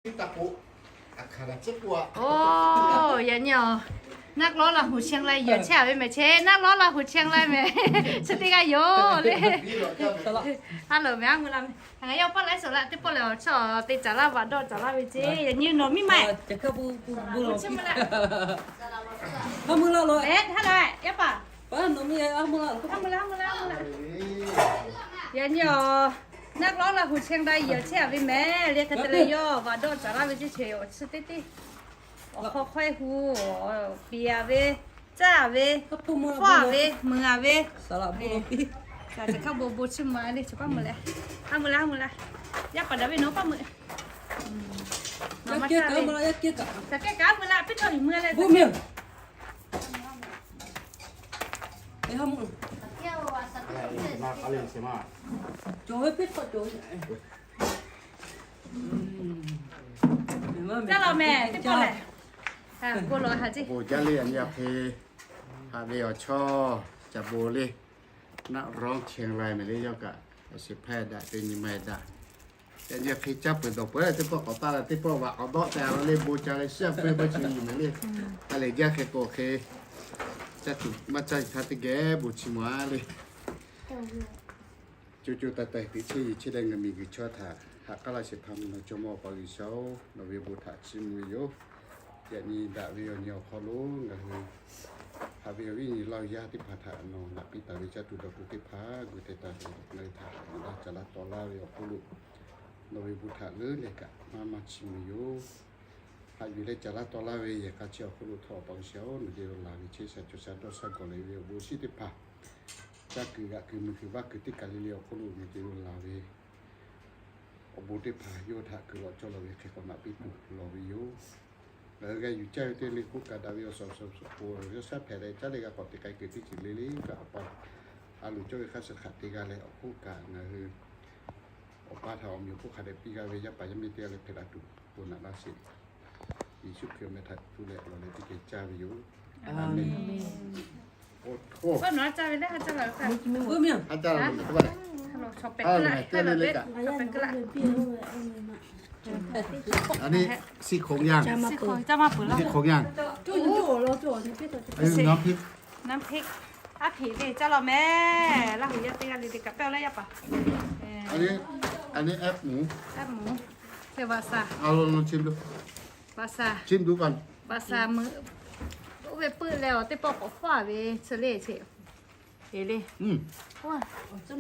Oˇ, yaꞈ nyi awˬ naˆ lawˉ Laˇ huˍ Chiang Laˇ yehˬ chehˇ ve mehˍ, cheˇ naˆ lawˉ Laˇ huˍ Chiang Laˇ mehˍ, chi teˇ g'aˇ yoˬ le. Ha lawˬ mehˍ, a mui la mehˍ. Ngaˬ yawˇ paˇ laiˉ suhˍ laˇ teˇ pawˆ lehˬ, awˬ chawˇ te caˍ laˇ vaꞈ dawˆ caˍ laˇ ve ceˇ. Yaꞈ nyi nawˬ miˇ ma, ha mui la lo, ha la, yaˇ paˍ, yaꞈ nyi awˬ naˆ lawˉ Laˇ huˍ Chiang Laˇ yehˬ chehˇ ve mehˍ le, hk'e te leh yawˇ vaꞈ dawˆ caˍ laˇ ve ceˇ, chi awˬ chi teˇ teˇ awˬ hk'aw hk'awehˇ hu, piˍ a ve, caˇ a ve, fawˇ a ve, mui a ve, kaꞈ bon bon chiˇ mvuh le, chi paˇ mui leh, ha mui la, ha mui la, yaˇ paˍ daꞈ ve nawˬ paˇ mui, nawˬ ma caˇ ve, kaꞈ kehˉ kaꞈ mui la, piˇ htawˇ yuˬ mui leh, Caˇ lawˬ mehˍ, teˇ pawˆ lehˬ. Bon jaˇ le, yaꞈ nyi a hk'e haꞈ ve awˬ chawˇ caꞈ bon le, naˆ lawˉ Chiang Laˇ mehˍ le, yawˇ kaꞈ awˬ shiˍ hpehˇ daꞈ te nyi ma daꞈ. Yaꞈ nyi a hk'e caˇ peuˬ dawˬ peuˬ teˇ pawˆ k'awꞈ taˇ la, teˇ pawˆ vaꞈ k'awꞈ dawˆ te a la le, bon ca leh shiˉ a peu maˇ chi yuˬ mehˍ le. A lehˬ jaˇ hk'e k'o hk'e caˇ tuˬ maˇ caˇ htaˇ teˇ geh bon chi mawˬ a le. Co co taiˍ taiˍ teꞈ chehˇ ve chehˇ leh ngaˬ miˬguiˬ chaw htaꞈ haꞈ k'aˉ laˇ shehˍ hpaˇ mvuhˇ naw jawˇmawˇ Awˬ pa G'uiˬsha-oˬ, nawˬ ve bon htaꞈ chiˇ mvuh ve yoˬ. Yaꞈ nyi daꞈ ve awˬ nyi awˬ hk'aw lo ngaˬ hui haꞈ ve awˬ viˉ awˬ nyi Laˇ huˍ yaˇ teˇ hpaˍ htaꞈ nawˬ naꞈ piˇ taˍ ve caˇ tuˬ dawˬ tuˬ teˇ hpaˍ gu te taˍ ve ngaˬ hui htaꞈ haꞈ yuˬ laˇ caˍ laˇ taw laˇ ve awˬ hk'oˆ lo nawˬ ve bon htaꞈ leuˉ leh kaꞈ maˇ maˇ chiˇ mvuh yoˬ. Haꞈ yuˬ leh caˍ laˇ taw laˇ ve yehˬ k'a chi awˬ hk'oˆ lo htawˇ Awˬ pa G'uiˬsha-oˬ, nawˬ geh lo laˬ ve chehˇ sha cawˬ sha dawˇ sha gawˬ leh ve awˬ bon shinˉ teˇ hpaˍ, caˇ kuiˬ g'aꞈ kuiˬ mui kuiˬ vaˇ kuiˬ teˇ kaˬ le le awˬ hk'oˆ lo nawˬ geh lo laˬ ve awˬ bon teˇ hpaˍ yawˇ htaꞈ kuiˬ lawꞈ cawˇ lawˬ ve hk'e k'awꞈ naꞈ piˇ tuˬ lawˬ ve yoˬ. Ngaˬ hui g'a yuˬ caˇ ve teˇ le k'oˆ kaꞈ daꞈ ve awˬ suhˍ awˬ suhˍ awˬ suhˍ k'o, yawˇ shaˉ hpehꞈ leh caˇ leh g'a k'awꞈ teꞈ k'ai kuiˬ teˇ ceuˬ le le kaꞈ Awˬ pa a loˍ cawˇ ve hk'a suh hk'aˬ te g'a leh awˬ hk'oˆ kaꞈ ngaˬ hui Awˬ pa htaꞈ awˬ meꞈ awˬ hponˇ hk'a dehꞈ piˇ g'a ve yaˇ paˍ yaˇ miˇ teˇ g'aˇ leh hpehꞈ la tuˬ bon naꞈ laˇ sheˍ. Yeˍsuˆ Hkriꞈ awˬ meh htaꞈ tu leh lawˬ leh teˇ geh caˇ ve yoˬ. Aˬ mehˍ. อันนี้ซี่โครงย่าง ซี่โครงย่าง น้ำพริก น้ำพริก อาเภะเลย จ้าเราแม่ ลาหูยาเตียเลย เดี๋ยวกลับไปเอาแล้ว ย่าป่ะ อันนี้ อันนี้แอปหมู แอปหมู เดี๋ยววาซา เอาลอง ลองชิมดู วาซา ชิมดูก่อน วาซา มือ โอ้ย ปื้อแล้ว เต้ปอกปอกฟ้าเว้ย เชอรี่เชฟ เอเลย อืม ว้า มันเค็ม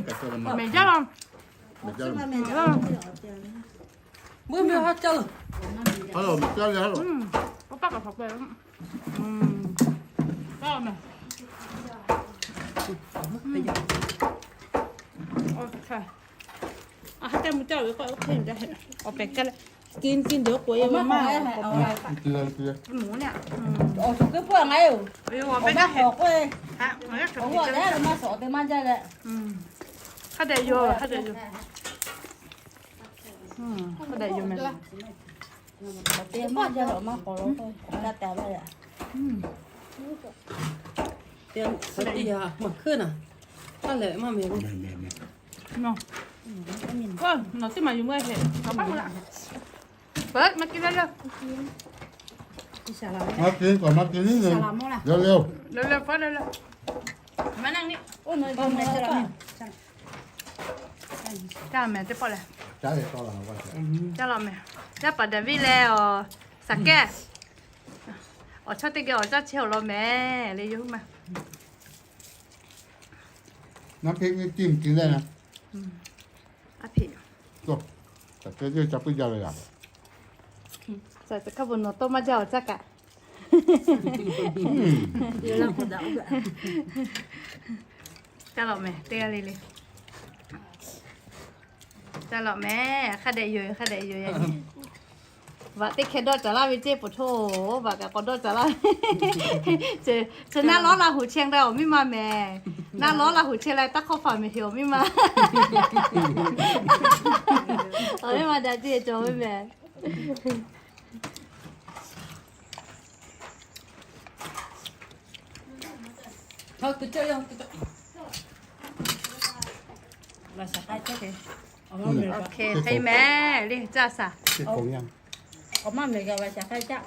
กับตัวมัน เหม็นจ้าลอง เหม็นจ้าลอง เมื่อไม่ฮักเจ้า ฮัลโหล เหม็นจ้าเลย ฮัลโหล อืม ก็ปากกับผักไป อืม ก็เอามา อืม โอเค อ่ะ ให้เจ้ามือเจ้า แล้วก็โอเค เดี๋ยวให้ เอาไปกันละ กิน กิน เดี๋ยวกลัวยังไม่ไหม้ เอาไป เกลือ เกลือ หมูเนี่ย อืม เอาสุกเกลือเปื่อยไง เออ เอาไป เอาหน้าขอกเว้ย ฮะ เอาหน้าขอก เอาหัวแล้ว มาสอดเต็มบ้านได้แหละ อืม ข้าวแดงโย ข้าวแดงโย อืม ข้าวแดงโย แม่ เต็มบ้านได้หรอ มาขอร้องก็ได้แต่ว่า อืม เตรียมสติอ่ะ มาขึ้นอ่ะ นั่นแหละ มาเมย์ แม่ แม่ แม่ เนาะ อืม ก็เนาะ ที่มาอยู่เมื่อไหร่ เอาไปหมดละ เปิด มากินเร็วๆ มากินก่อน มากินนิดนึง เร็วๆ เร็วๆ เฟิร์ส เร็วๆ มานั่งนี่ โอ้ย มา มา มา มา จ้าแม่ เจ๊ปอเลย จ้าเลย ต่อหลังก่อน จ้าเราแม่ จ้าป๋าเดวิดแล้ว สักแก้ว อ๋อ ชอบเตะเกียว อ๋อ จ้าเชลเราแม่ เลยยุ่งมา น้ำพริกนี่จิ้มกินได้นะ อืม อาเภะ ก็ แต่เจ๊จะพูดยาวเลยอ่ะ ใส่ตะกร้าบนโนโต้มาเจ้าจ้ากะ อืม เดี๋ยวเราขอเดาก่อน จ้าเราแม่ เตะเลยเลย จ้าเราแม่ ข้าได้อยู่ ข้าได้อยู่ อย่างนี้ Vaꞈ teˇ hkeh dawˇ caˍ laˇ ve ceˇ, poˬ htoˇ, vaꞈ kaꞈ k'awꞈ dawˇ caˍ laˇ ve. Chi naˆ lawˉ Laˇ huˍ chehˇ daꞈ awˬ miˇ ma mehˍ. Naˆ lawˉ Laˇ huˍ chehˇ leh taˇ hk'awˇ faˍ mehˍ heˍ awˬ miˇ ma. Awˬ miˇ ma daꞈ ceˇ cawˬ ve mehˍ. Hk'e mehˍ le caˇ shaˍ. Awˬ maˇ mehˍ g'a ve shaˍ hk'aˇ caˇ.